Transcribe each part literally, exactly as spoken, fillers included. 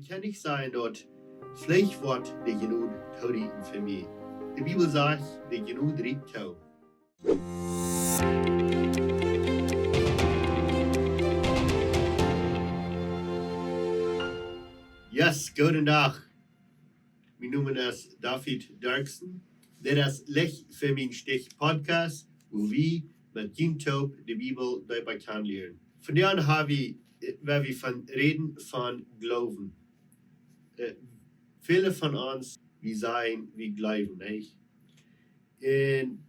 Kaun nich sennen daut veleicht woat de Jnod toorieekjen fa mie. De Bibel sajcht, de Jnod rieekjt too. Yes, gooden Dach. Mien Nomen es David Dirksen. Dit es Licht fa mien Stich Podcast, wua wie met junt toop de Bibel deepa kjanen lieren. Vondoag ha wie, äh, woa wie von räden von Gloowen. Äh, väle von ons, wie sajen, wie jleewen, nich? Un,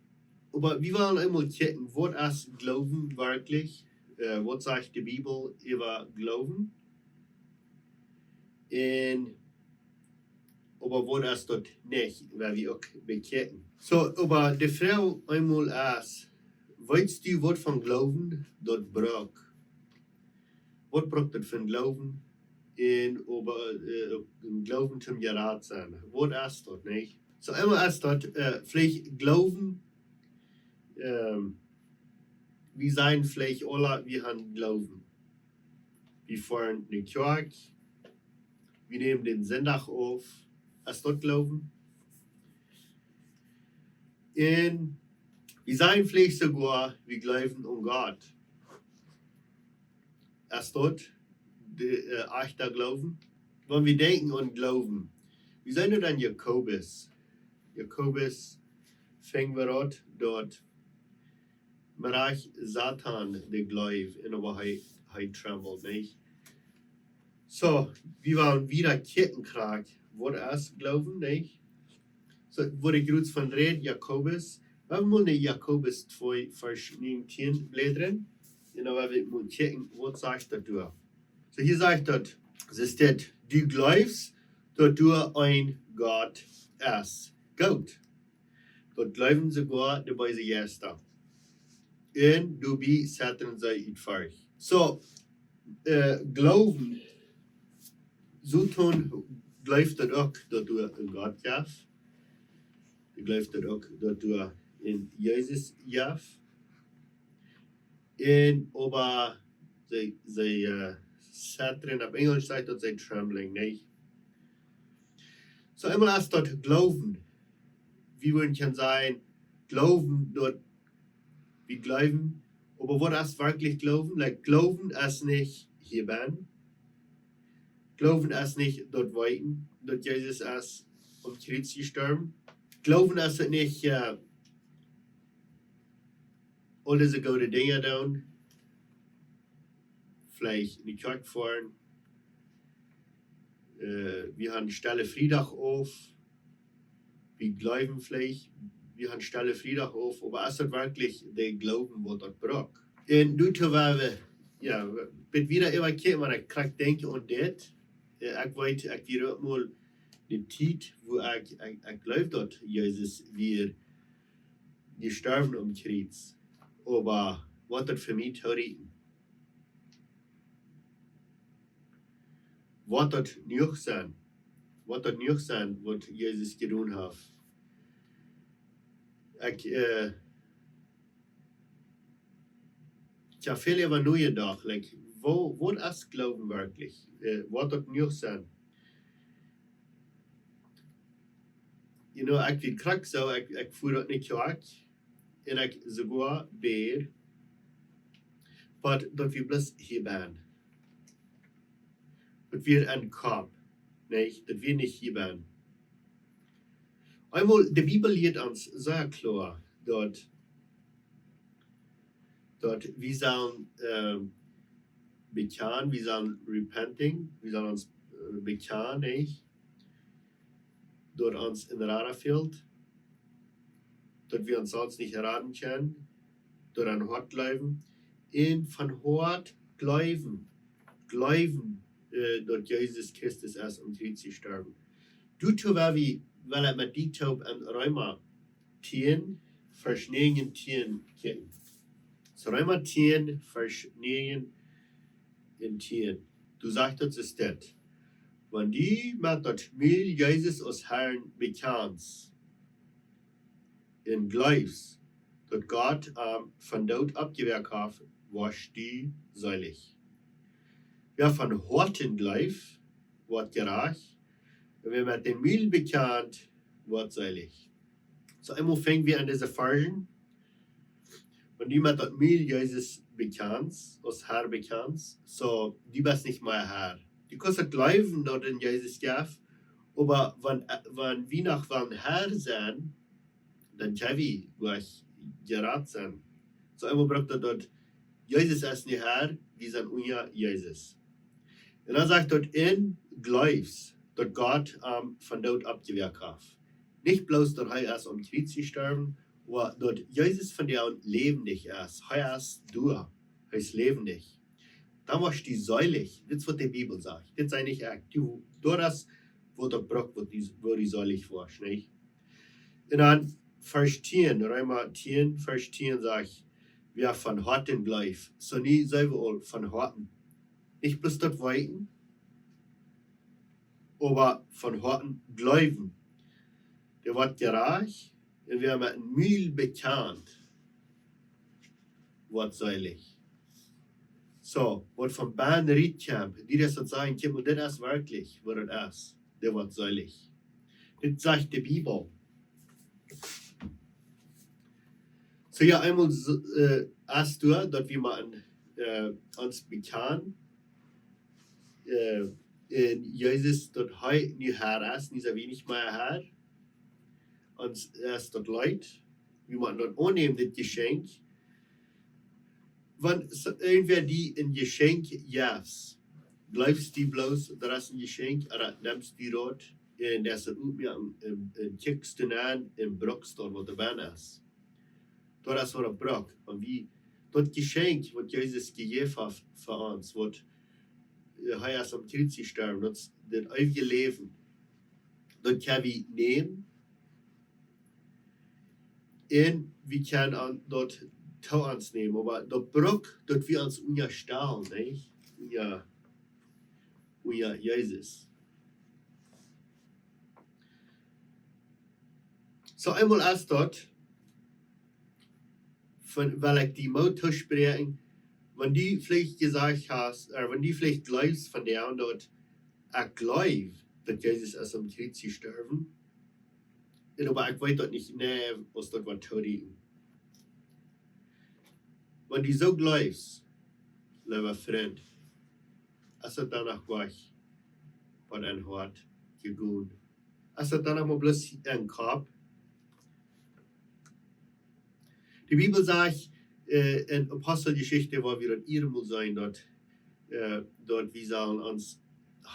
oba wie wellen eemol kjikjen, waut es Gloowen werkjlich? Äh, waut sajcht de Bibel äwa Gloowen? Un, oba waut es daut nich, woa wie uk bekjikjen. Soo, oba de Froag eemol es, weetst du, waut von Gloowen daut brukt? Waut brukt daut von Gloowen? Un oba, äh, een Gloowen toom jerat sennen. Waut es daut, nich? Soo, eemol es daut, äh, veleicht Gloowen, ähm, wie sajen veleicht aule, wie han Gloowen. Wie foaren no de Kjoakj, wie nämen dän Sindach auf. Es daut Gloowen? Un wie sajen veleicht soogoa, wie jleewen aun Gott. Es daut de, äh, ajchta Gloowen? Wan wie denkjen aun Gloowen, wie seenen dan Jakobus. Jakobus funk wie daut, daut Marach Satan de Gloow un oba hee, hee trembelt, nich? Soo, wie wellen wada kjikjen krakjt, waut es Gloowen, nich? Soo, wua ekj jrods von räd, Jakobus. Wie haben mol no Jakobus twee, Varsch näajentieen bläden. Un dan woa wie mol kjikjen, waut sajcht daut doa. Soo, hia sajcht daut, soo steit, du jleefst, daut doa een Gott es. Goot. Daut jleewen soogoa de beese Jeista. Un doabie setten see ut Forcht. Soo, äh, Gloowen, Soton jleeft daut uk, daut doa een Gott jeft. Hee jleeft daut uk, daut doa een Jesus jeft. Un oba see, see, äh, setten, opp Enjlisch sajcht daut see trembling, nich? Soo, eemol es daut Gloowen. Wie wudden kjennen sajen, Gloowen, daut wie jleewen, oba waut es werkjlich Gloowen? Like, Gloowen es nich hia bennen. Gloowen es nich daut weeten, daut Jesus es aum Kjriez jestorwen. Gloowen es daut nich, äh, aul dise goode Dinja doonen. Veleicht no de Kjoakj foaren. Äh, wie haben Stelle Friedach auf. Wie jleewen veleicht, wie haben Stelle Friedach auf, oba es daut werkjlich de Gloowen, waut daut brukt? Un doa woa wie, jo, bät wada äwakjikjen, oba ekj krakjt denkj aun dit. Äh, ekj weet, ekj wia uk mol de Tiet, wua ekj, ekj, ekj jleewd, daut Jesus wia jestorwen aum Kjriez. Oba waut daut fa mie to rieten? Woat daut jenuach sennen? Woat daut jenuach sennen, waut Jesus jedonen haft? Ekj, äh, ekj hab väl äwa nojedocht, like, woo, waut es Gloowen werkjlich? Äh, woat daut jenuach sennen? You know, ekj wia krakjt soo, ekj, ekj fua daut nich krakjt. Un ekj soogoa bäd, oba daut wia bloos hia bennen. Daut wia em Kopp, nich? Daut wia nich hia bennen. Eemol, de Bibel lieet ons sea kloa, daut, daut wie sellen, ähm, bekjanen, wie sellen repenting, wie sellen ons, äh, bekjanen, nich? Daut ons een Rada fält, daut wie ons selfst nich raden kjennen, daut aun Hoat jleewen, un von Hoat jleewen, jleewen, äh, daut Jesus Christus es aum Kjriez jestorwen. Doatoo woa wie, woa wie met die toop en Reema tieen, Varsch näajentieen kjikjen. Soo Reema tieen, Varsch näajentieen. Doa sajcht daut soo steit: Wan du met daut Mul Jesus aus Harn bekjanst un jleefst, daut Gott am von doot oppjewakjt haft, woascht du seelich. Wäa von Hoaten jleeft, woat jerajcht. Un wäa met dän Mul bekjant, woat seelich. Soo, eemol fang wie aun dise Varschen. Wan du met daut Mul Jesus bekjanst, aus Herr bekjanst, soo, du best nich mea Herr. Du kaust daut jleewen, daut et Jesus jeft, oba wan, wan wie noch wellen Herr sennen, dan kjenn wie nich jerat sennen. Soo, eemol brukt daut, daut Jesus es nu Herr, wie sent unja Jesus. Un dan sajcht daut, un jleefst, daut Gott am vom Doot oppjewakjt haft. Nich bloos, daut hee es aum Kjriez jestorwen, oba daut Jesus vondoag läwendich es. Hee es doa. Hee es läwendich. Dan woascht du seelich. Dit es, waut de Bibel sajcht. Dit saj nich ekj. Du, daut es, waut daut brukt, waut du, woo du seelich woascht, nich? Un dan Varsch tieen, Reema tieen, Varsch tieen sajcht, wäa von Hoaten jleeft. Soo, nu sent wie aul von Hoaten. Nich bloos daut weeten, oba von Hoaten jleewen. Dee woat jerajcht, un wäa met dän Mul bekjant, woat seelich. Soo, waut von bennen rutkjemt, dee daut sajen, kjikj mol, dit es werkjlich, waut et es. Dee woat seelich. Dit sajcht de Bibel. Soo, jo, eemol s-, äh, es daut, daut wie motten, äh, ons bekjanen, äh, un Jesus, daut hee nu Herr es, nu sent wie nich mea Herr. Ons es daut leet. Wie motten daut aunnämen, dit Jeschenkj. Wan s-, irjentwäa die een Jeschenkj jeft, jleefst du bloos, daut es een Jeschenkj, ooda nemst du daut, un daut es een Utmoaken, un, un kjikjst du aun, un brukst daut, waut doabie es. Daut es, waut et brukt. Un wie, daut Jeschenkj, waut Jesus jejäft haft fa ons, waut, äh, hee es aum Kjriez jestorwen, daut es daut eewje Läwen. Daut kjenn wie nämen, un wie kjennen aun, daut to ons nämen, oba daut brukt, daut wie ons unjastalen, nich? Unja, unja Jesus. Soo, eemol es daut, von, well ekj die Moot toospräakjen, wan du veleicht jesajcht hast, ooda wan du veleicht jleefst von dän, daut ekj jleew, daut Jesus es aum Kjriez jestorwen, un oba ekj weet daut nich, nä, aus daut woat toorieekjen. Wan du soo jleefst, leewa Frint, es daut dan noch wajch, waut em Hoat jegonen? Es daut dan noch mau bloos em Kopp? De Bibel sajcht, äh, en Aposteljeschicht, wua wie daut ieescht mol seenen, daut, äh, daut wie sellen ons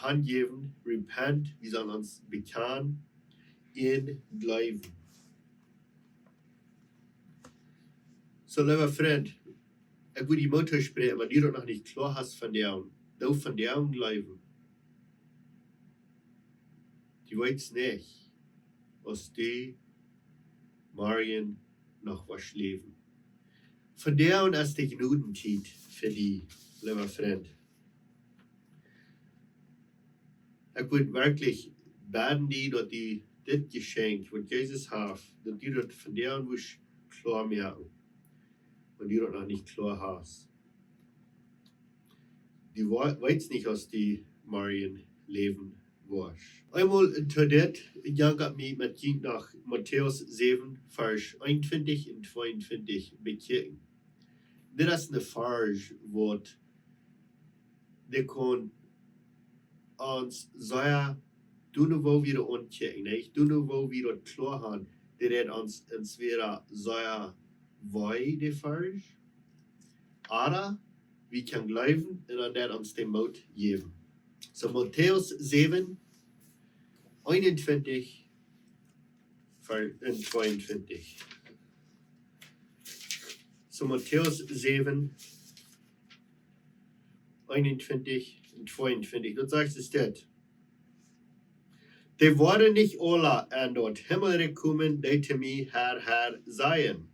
hanjäwen, repent, wie sellen ons bekjanen un jleewen. Soo, leewa Frint, ekj well die Moot toospräakjen, wan du daut noch nich kloa hast vondoag, doo vondoag jleewen. Du weetst nich, aus du morjen noch woascht läwen. Vondoag es de Jnodentiet fa die, leewa Frint. Ekj well werkjlich bäden die, daut du dit Jeschenkj, waut Jesus haft, daut du daut vondoag woascht kloa moaken, wan du daut noch nich kloa hast. Du wa-, weetst nich, aus du morjen läwen woascht. Eemol to dit, ekj well mie met junt no Matäus säwen, Varsch eenuntwintich un tweeuntwintich bekjikjen. Dit es een Varsch, waut dee kaun ons sea doonen, woo wie daut aunkjikjen, nich? Doonen, woo wie daut kloa haben, dee deit ons, ons wada sea wee, dee Varsch. Oba wie kjennen jleewen un dan deit ons dee Moot jäwen. Soo Matäus säwen, eenuntwintich, Varsch, un tweeuntwintich. Soo Matäus säwen, eenuntwintich un tweeuntwintich. Daut sajcht es dit: Dee woaren nich aula aun daut Himmelrikj komen, dee to mie Herr, Herr sajen.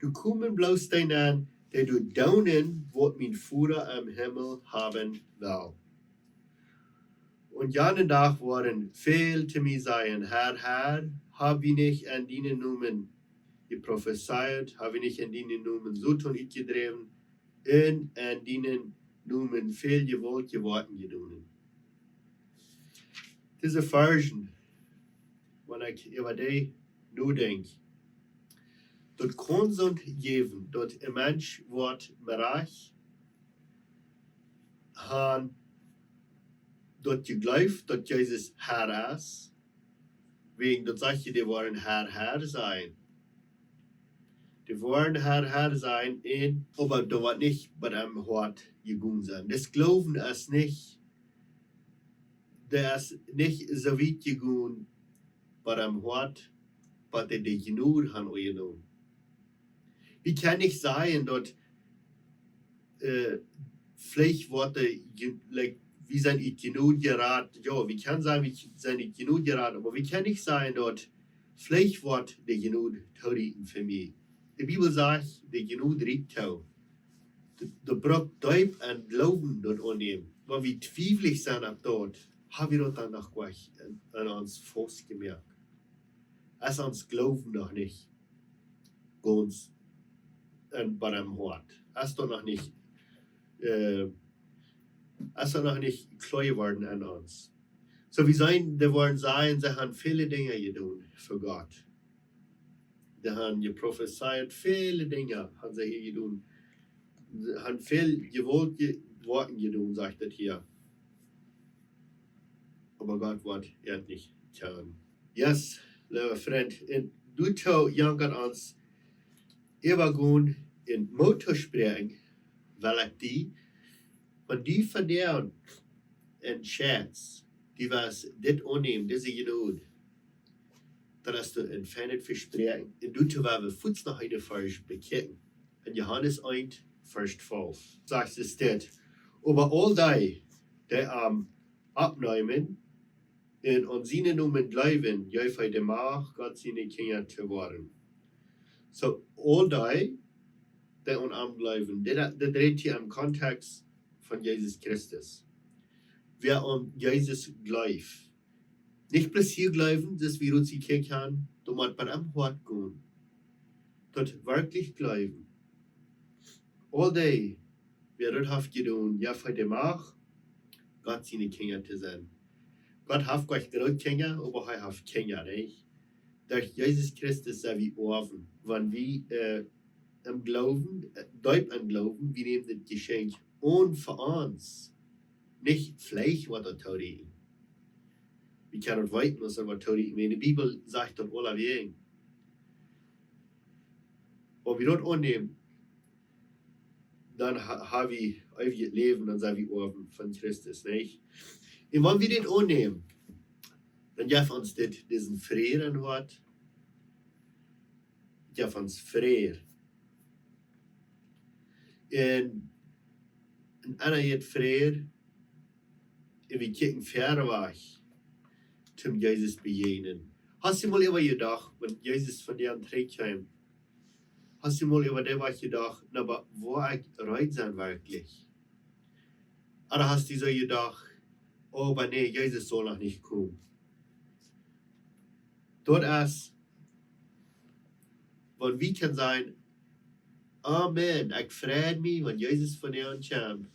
Doa komen bloos dee aun, dee daut doonen, waut mien Voda em Himmel haben well. Un janen Dach woaren väl to mie sajen: Herr, Herr, hab wie nich en dienen Nomen jeprofezeit, hab wie nich en dienen Nomen Soton utjedräwen, un en dienen Nomen väl jewaultje Woakjen jedonen? Dise Varschen, wan ekj äwa dee nodenkj, daut kaun soont jäwen, daut een Mensch woat berajcht han, daut jejleeft, daut Jesus Herr es, wäajen daut sajcht je, dee woaren Herr, Herr sajen. Dee woaren Herr, Herr sajen, un, oba daut woat nich bie am Hoat jegonen sennen. Dis Gloowen es nich, dee es nich soo wiet jegonen bie am Hoat, waut dee de Jnod han aunjenomen. Wie kjennen nich sajen daut, äh, veleicht woat de, Je- like, wie sent ut Jnod jerat. Jo, wie kjennen sajen, wie sent ut Jnod jerat, oba wie kjennen nich sajen daut veleicht woat de Jnod toorieekjen fa mie. De Bibel sajcht, de Jnod rieekjt too. Daut, daut brukt deep aun Gloowen daut aunnämen. Wan wie twiewlich sent opp daut, ha wie daut dan noch nich aun, aun ons faust jemoakt? Es ons Gloowen noch nich gaunz enn bie am Hoat? Es daut noch nich, äh, es daut noch nich kloa jeworden aun ons? Soo, wie seenen, dee woaren sajen, see han väle Dinja jedonen fa Gott. Dee han jeprofezeit, väle Dinja han see hia jedonen. See han väl jewaultje Woakjen jedonen, sajcht daut hia. Oba Gott woat an nich kjanen. Yes, leewa Frint, un doatoo jankat ons äwagonen un Moot toospräakjen, well ekj die, wan du vondoag entscheidst, du woascht dit aunnämen, dise Jnod, dan hast du een feinet Vespräakjen. Un doatoo woa wie fuaz noch een Varsch bekjikjen. Enn Johanes eent, Varsch twalf, sajcht et dit: Oba aul dee, dee am oppneemen un aun sienen Nomen jleewen, jeef hee de Macht, Gott siene Kjinja to woaren. Soo, aul dee, dee aun am jleewen. Dit, dit rät hia em Kontext von Jesus Christus. Wäa aun Jesus jleeft. Nich bloos hia jleewen, daut wie Ruzi Kjäakj han, doa mott bie am Hoat gonen. Daut werkjlich jleewen. Aul dee, wäa daut haft jedonen, jeef hee de Macht, Gott siene Kjinja to sennen. Gott haft goanich Grootkjinja, oba hee haft Kjinja, nich? Derch Jesus Christus sent wie Oawen. Wan wie, äh, em Gloowen, äh, deep em Gloowen, wie nämen dit Jeschenkj aun fa ons. Nich veleicht woat daut toorieekjen. Wie kjennen daut weeten, aus daut woat toorieekjen. Wiels de Bibel sajcht daut aulawäajen. Wan wie daut aunnämen, dan ha, ha wie eewjet Läwen, dan sent wie Oawen von Christus, nich? Un wan wie dit aunnämen, dan jeft ons dit, disen Fräd enn Hoat. Jeft ons Fräd. Un, un aun jeft Fräd, un wie kjikjen wieda wajch, toom Jesus bejäajnen. Hast du mol äwajedocht, wan Jesus vondoag trigjkjemt? Hast du mol äwa dee Wajch jedocht, na, oba woa ekj reed sennen werkjlich? Ooda hast du soo jedocht, oba nä, Jesus saul noch nich komen? Daut es, wan wie kjennen sajen, Amen, ekj frei mie, wan Jesus vondoag kjemt.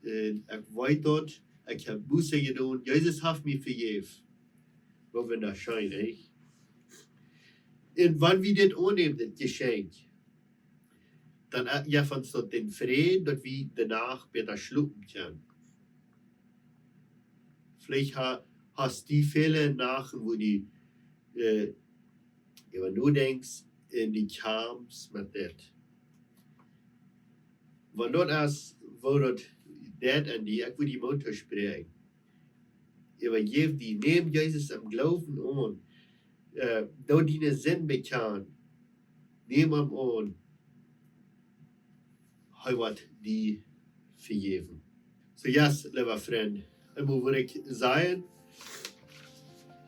Un ekj weet daut, ekj hab Buße jedonen, Jesus haft mie vejäft. Waut wundascheen, nich? Un wan wie dit aunnämen, dit Jeschenkj, dan, äh, jeft ons daut dän Fräd, daut wie de Nacht bäta schlopen kjennen. Veleicht ha, hast du väle Nachten, wua du, äh, äwa nodenkjst un du kjamfst met dit. Wan daut es, woo daut deit enn die, ekj well die Moot toospräakjen. Äwajäw die, nemm Jesus em Gloowen aun. Äh, doo diene Sind bekjanen. Nemm am aun. Hee woat die vejäwen. Soo, yes, leewa Frint. Un mott ekj sajen,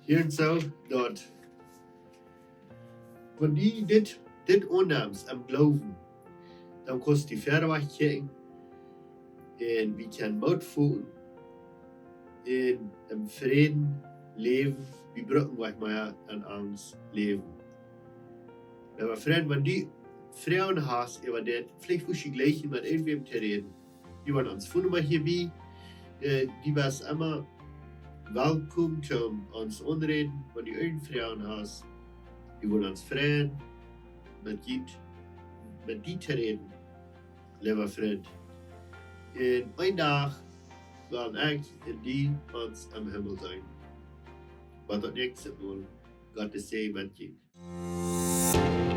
hia un soo, daut, wan du dit, dit aunnemst em Gloowen, dan kaust du wieda wajch kjikjen. Un wie kjennen Moot foten. Un em Fräd läwen. Wie brucken nich mea enn Angst läwen. Oba Frint, wan du Froagen hast äwa dit, veleicht wurscht du jlikj met irjentwäm to räden. Du hast onse Foonnumma hia bie. Äh, du best emma Welkom toom ons aunräden, wan du irjent Froagen hast. Wie wellen ons freien, met die, met die to räden, leewa Frint. Un een Dach woaren ekj un du ons em Himmel seenen. Waut daut näakjste Mol. Gott sie met junt.